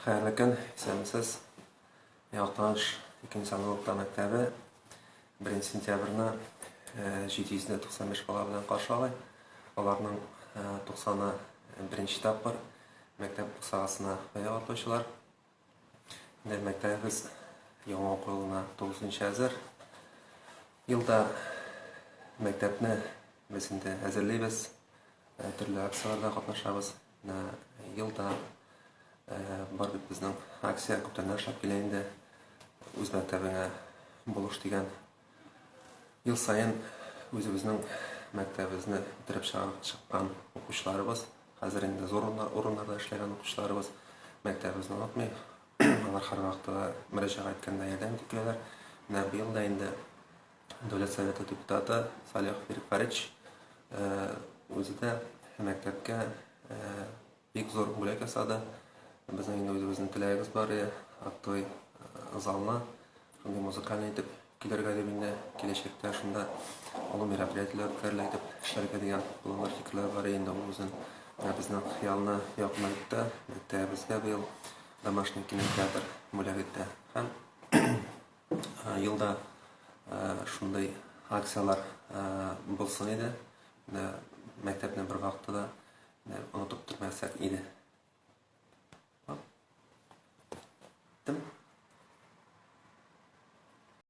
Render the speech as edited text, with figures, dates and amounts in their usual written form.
Хәерле көн, исәнмесез. Актаныш икенче санлы урта мәктәбе 1 сентябрьне 795 бала белән каршы ала. Аларның 90-ы беренче тапкыр мәктәп бусагасына аяк атлаучылар. Инде мәктәбебез яңа уку елына тулысынча әзер. Елда мәктәпне без инде әзерлибез, төрле акцияләрдә катнашабыз. Менә елда бар бит безнең акция, күптәннән эшләп килә инде. Үз мәктәбеңә булыш дигән. Ел саен үзебезнең мәктәбебезне бетереп чыккан укучыларыбыз, хәзер инде зур урыннарда эшләгән укучыларыбыз мәктәбебезне онытмый. Алар һәрвакытта да мөрәҗәгать иткәндә ярдәм итеп киләләр. Менә быел да инде Дәүләт Советы депутаты Салихов Ирек Фаридович үзе дә мәктәпкә бик зур бүләк ясады. Безнең инде үзебезнең теләгебез бар иде, актовый залны шундый музыкальный итеп килергә дип инде киләчәктә шунда олы мероприятиеләр үткәрелә итеп эшләргә дигән планнар, фикерләр бар иде инде. Ул үзен безнең хыялны якынайтты, мәктәбебезгә быел домашний кинотеатр бүләк итте. Һәм елда шундый акцияләр булсын иде. Мәктәпне бер вакытта да онытып тормасак иде.